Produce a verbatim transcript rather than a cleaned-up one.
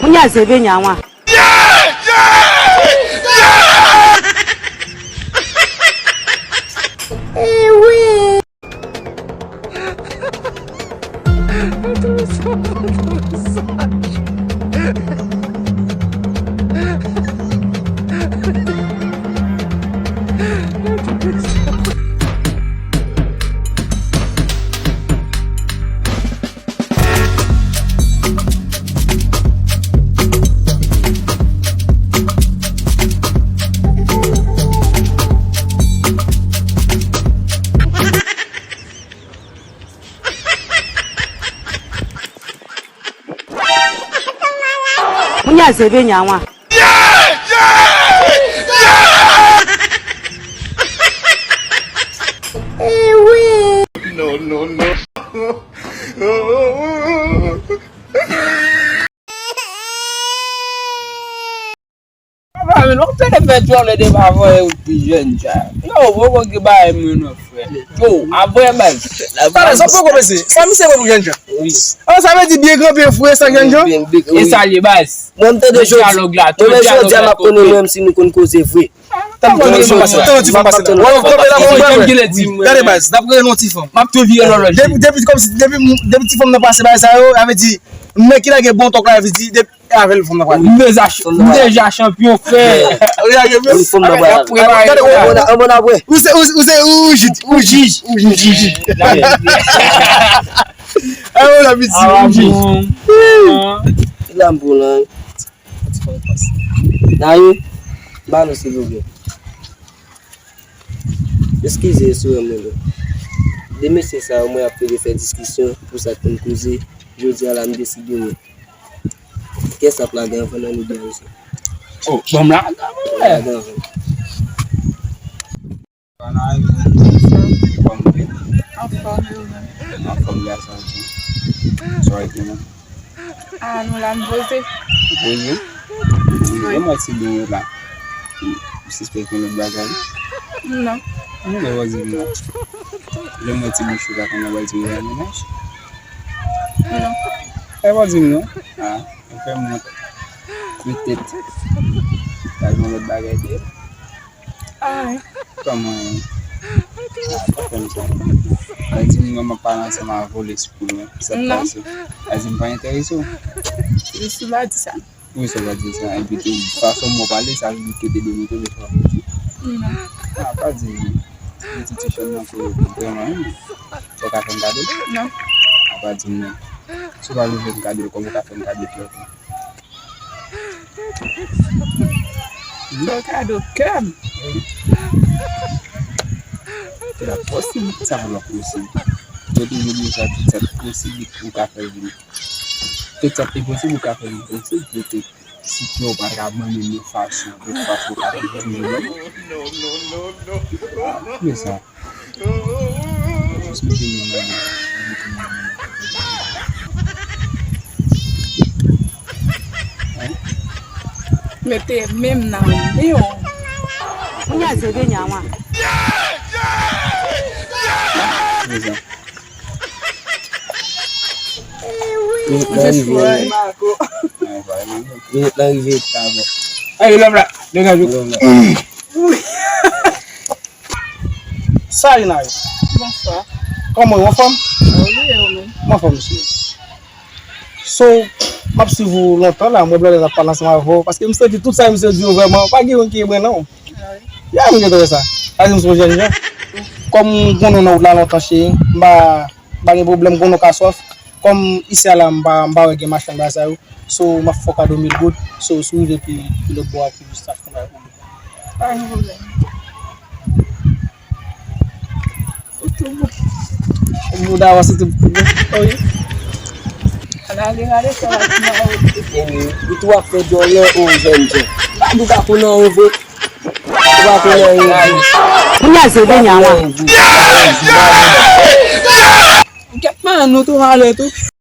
Kounye a se benya wan. Kounye a se benya wan. Papa, men w ap fè fè djòlè de pa voye ou pi jèn sa. Yo, poko gen bagay mwen non, frè. Yo, apre baz. Talè, sa poko pase. Sa misye poko jèn jan. Wi. Ah, sa vle di byen kanpe fre sa jèn jan. E sa l ye baz. Mwen m tande jodi. Dyalòg la, tout dyalòg la. Mwen jodi a m ap konnen mwen si nou konn koze vre. Tann ti fanm pase la, tann ti fanm pase la. Wè, w kanpe la, mwen wè. Gade baz, n ap rele yon ti fanm. M ap tou vire lòlòj. Depi, depi kòmsi, depi, depi ti fanm nan pase bagay sa yo, sa vle di, nèg ki lage bon tòk la, sa vle di, depi E avè l fanm nan pral. M deja, m deja chanpyon, frè. Ou deja chanpyon? Ou se, ou se, ou jij, ou jij, ou jij. Ay, ou la piti, ou jij. Ki la m pou lan? Naye, ba nou silvouplè. Eskize, sou mwen. De mesye sa yo, mwen ap plede fè diskisyon pou sa k konn koze. Jodi a la, m deside mwen. Kès ap lage anvan nan nou de ansanm. Oh, bon, m lage anvan. Lage anvan. Anfòm, e ou menm? Anfòm, gason. Sa w ap di, non? Ah, nou la, m poze. Ou poze? Wi. Lè m wè ti byen la. M sispèk yon lòt bagay. Non. Non, lè w di m non. Lè m wè ti bouch ou la, konnen w di m ou nan mennaj. Non. E w di m non. Ah, ou fè m wont. Petèt. Pa gen yon lòt bagay de. Ay. Kòman? Ah, pa fè m sa. Al di m non, m ap pale ansanm a volè sou mwen. Sa k pase? Al di m pa enterese w. Jis ou pa di sa. Wi, sa pa di sa. Epi tou, fason mwen pale, sa vle di ke te de moto, men sa pa di. Non. Ah, pa di m non. Ti, ti, ti chan nan ke ou vrèman renmen. Ou ka fè m kado? Non. Ah, pa di m non. Si w pa vle fè m kado, kòman ou ka fè m kado kè w? Fè w kado kè m. Wi. Se la posib, sa pa posib. Yo toujou di sa, tout sa posib, ou ka fè l vini. Tout sa ki posib, ou ka fè l vini posib, petèt. Si ke w pa t ka ban m yon fason, yon fason w ka fè l vini. Ah, men sa. Jis mete men nan men. Mete men m nan men w. Kounye a se benya wan. Prezan. Minit lan rive. Minit lan rive. Ay, love la. Degaj ou. Love la. Salut, Nari. Bonswa. Kòman w anfòm? Wi, e ou menm? M anfòm, mesye. So, m ap swiv ou lontan la, mwen blòdè ap pale ansanm avè w, paske m santi tout sa misye di yo vrèman, pa gen youn ki ebrenn non. Ya, m gentan wè sa. Paske m se yon jèn jan. Kòm m konnen w nan wout la lontan, cheri, m pa, m pa gen pwoblèm, m konnen w ka swaf. Kòm isi a la, m pa, m pa wè gen machann bagay sa yo. So, m ap fè w kado mil goud. So, si w rive pi, pi lòt bò a, pou jis sa fè yon bagay pou mwen. Pa gen pwoblèm. Ou tou bon. Ou tou bon. Ou tou bon. Wi. Ala ale, ale, sa va ti mawo. Ou tou ap fè djòlè, o jèn jan. Pa di w pa konn anyen vre. Ou pa konn anyen vre. Ou nyaze, Benya, wa. Ou kèt man, nou tou ale tou.